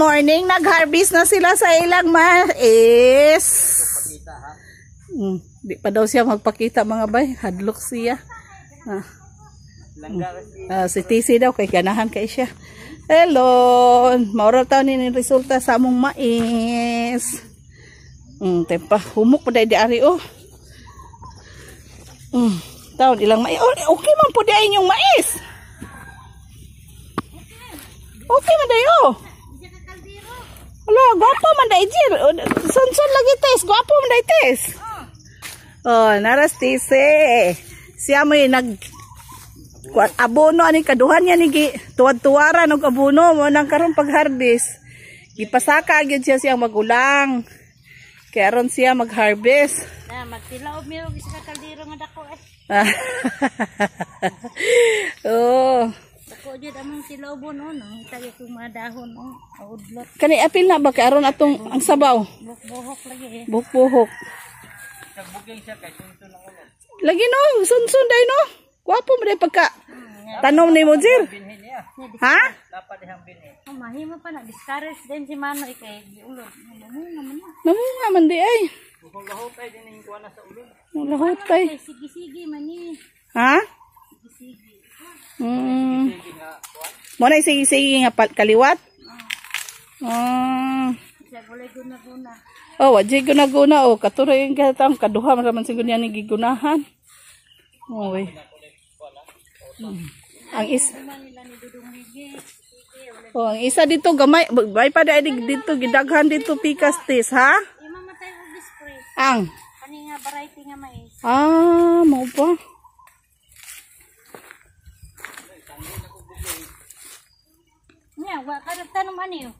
Morning. Nag-harvest na sila sa ilang mais. Di pa daw siya magpakita, mga bay. Hadlok siya. Ah. Ah, si TC daw kay ganahan kay siya. Hello. Mao ra taon ni resulta sa among mais. Tempa humok pa di ari oh. Taon ilang mais. Oh, okay man po di ay inyong mais. Okay man dayo. Wala, gwapo man day, Jil. Sunsun lagi tes, gwapo man day tes. Oh, naras tise. Siya mo yung nag kuan abono ani kaduhan niya ni gi tuwad-tuwaran og abono mo nang karon pag-harvest. Gipasaka gyud siya siyang magulang. Kaya aron siya mag-harvest. Na magtilaob mi og isa ka kaldero nga dako eh. Oh. Dako jud among tilaobon oh, no. Itagi kong mga dahon oh, udlot. Kani apil na ba kay aron atong ang sabaw? Buhok-buhok lagi eh. Buhok-buhok. Lagi no, sunsun day no. Gwapo mo day pagka tanom ni mo, Jir. Ha? Oh, mahimo pa na discourage din si Mano ikay giulod. Namunga man na. Namunga man di ay. Lahotay. Kay sige-sige man ni. Ha? Sige-sige. Mo na sige-sige nga kaliwat. Ah. Siya gulay guna-guna. Oh, wa jay guna-guna oh, katuroy yung katang kaduha man raman siguro niya ni gigunahan. Oy. Ang is Man nila ni Dudong Migi. Sige, wala. Oh, ang isa dito gamay, bay pa dai dito gidaghan dito pikas tis, ha? Imamatay og spray. Ang Kani nga variety nga mais. Ah, mao ba? Nya, wa ka nagtanom ani oh.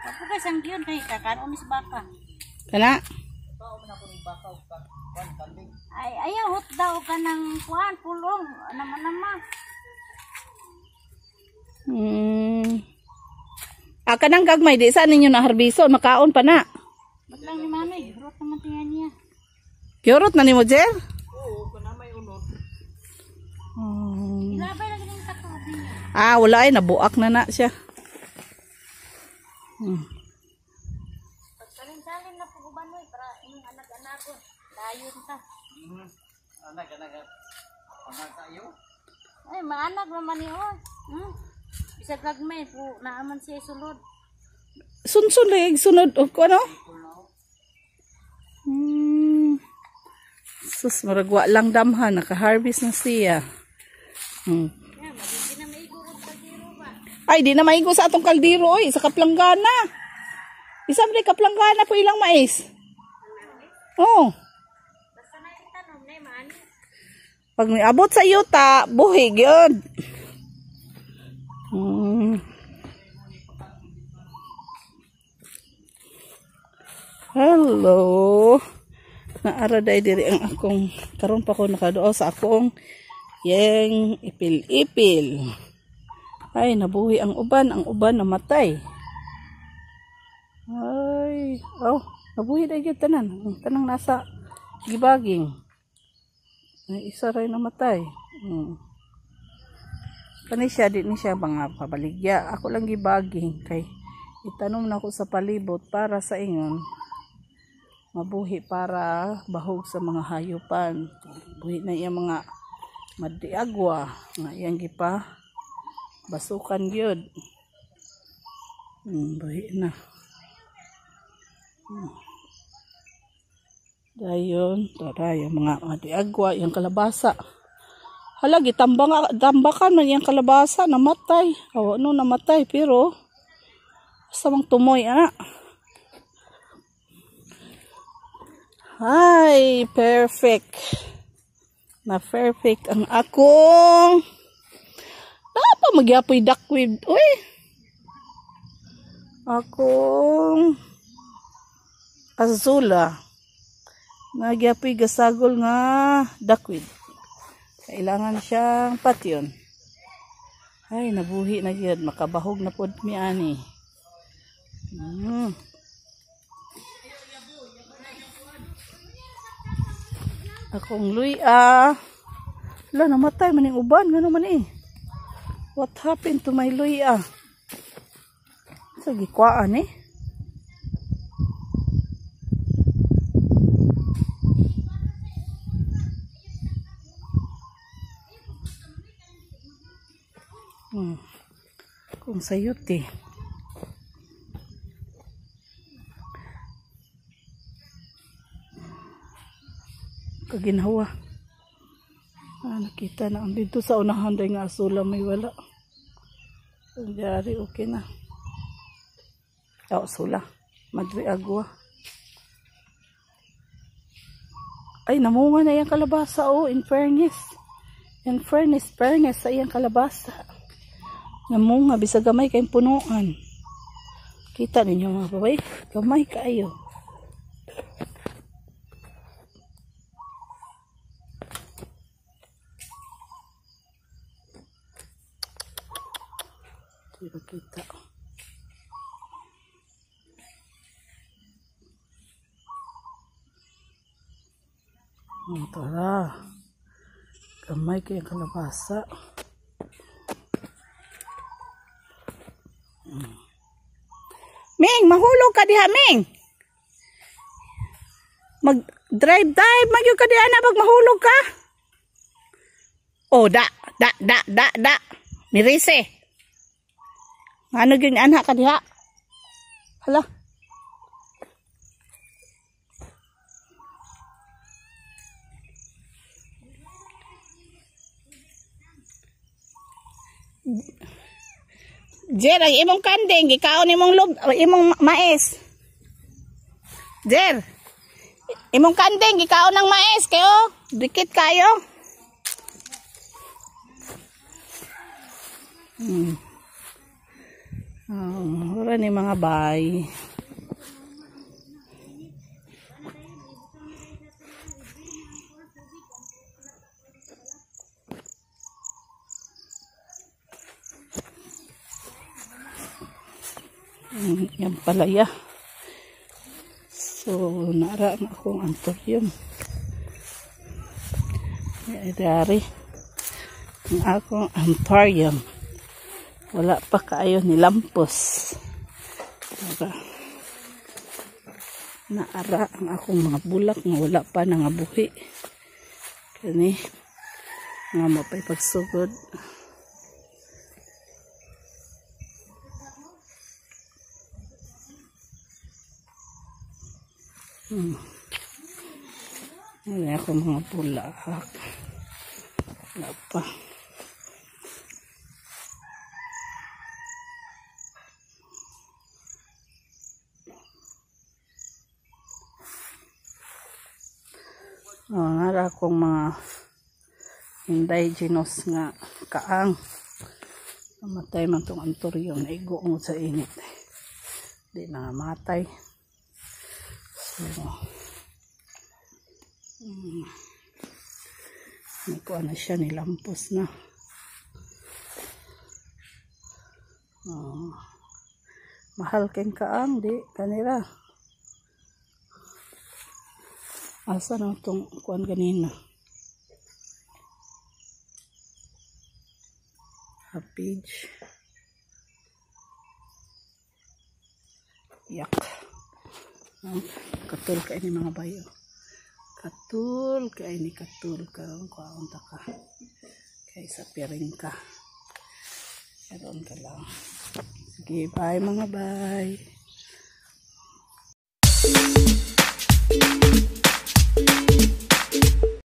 Wa po kay sanggiyon kay kakaon ni sa baka. Kana? Ay, ayaw hot daw ka ng kuan pulong naman nama. Ah, kanang gagmay di sa ninyo na harbiso, makaon pa na. Ba't lang ni Manoy, hurot naman tingnan niya. Kyurot na nimo, Jer? Ilabay lagi ng takog niya. Ah, wala ay nabuak na na siya. Pagsalin-salin na po Manoy para imong anak-anak ko. Dayon ta. Anak-anak. Anak tayo. Ay, maanak naman ni oy. Bisag gagmay po naaman siya sulod. Sunsun lagi sunod og ko ano? Sus, murag wa lang damhan, naka-harvest na siya. Ya, magiging na maigo og kaldero ba. Ay, di na maigo sa atong kaldero oy, sa kaplanggana. Isa man kaplanggana po ilang mais. Oh, Basta na itanom na maani. Pag miabot sa yuta, buhi gyud. Hello. Naara day diri ang akong karon pa ko nakaduol sa akong yeng ipil-ipil. Ay, nabuhi ang uban namatay. Ay, oh, nabuhi day gyud tanan. Ang tanang nasa gibaging. Ay, isa ray namatay. Kani siya, di ni siya mga pabaligya. Ako lang gibaging kay itanom na ko sa palibot para sa ingon mabuhi para bahog sa mga hayupan. Buhi na iya mga madiagwa nga iyang gipa basukan gyud. Buhi na. Dayon, tara yung mga madiagwa, yung kalabasa. Hala, gitambang tambakan man yung kalabasa, namatay. Awa no, namatay, pero basta mang tumoy, ana. Ay, perfect. Na perfect ang akong Napa magyapoy duckweed. Uy. Akong azula. Nagyapoy gasagol nga duckweed. Kailangan siyang patyon. Ay, nabuhi na gyud, makabahog na pod mi ani. Akong luya. Wala, namatay man yung uban. Ngano man eh. What happened to my luya? Asa gikwaan eh? Kung sayuti. Kaginhawa. Ah, nakita na ang dito sa unahan dahil nga asula may wala. Ang okay na. Oh, sula. Madre agua. Ay, namunga na iyang kalabasa. Oh, in fairness. In fairness, fairness sa iyang kalabasa. Namunga, bisag gamay kayong punuan. Kita ninyo mga babay. Gamay kayo. Hindi makita. Oh, tara. Gamay kayong kalabasa. Ming, mahulog ka diha, Ming. Mag-drive dive magyud ka diha na pag mahulog ka. Oh, da da da da da. Mirise. Ano gyud anha ka diha? Hala. Jer, ang imong kanding, gikaon imong lub, imong mais. Jer, imong kanding, gikaon ng mais, kayo, dikit kayo. Oh, wala ni mga bay. Yan palaya. So, nara ang akong anthurium. Dari ang akong anthurium. Wala pa kaayo nilampos. Nara. Naara ang akong mga bulak nga wala pa nangabuhi. Kani nga mapay pagsugod. Wala akong mga bulak. Wala pa. Oh, nara akong mga indigenous nga kaang. Namatay man tong anthurium. Naigo mo sa init. Di na matay. So, nikuha na siya, nilampos na. Oh, mahal keng kaang, di kanila. Asa na itong kuan kanina? Page. Yak. Katul ka ini mga bayo. Katul ka ini, katul ka. Kuhaon ta ka. Kaysa piring ka. Meron ka lang. Sige, bye mga bay.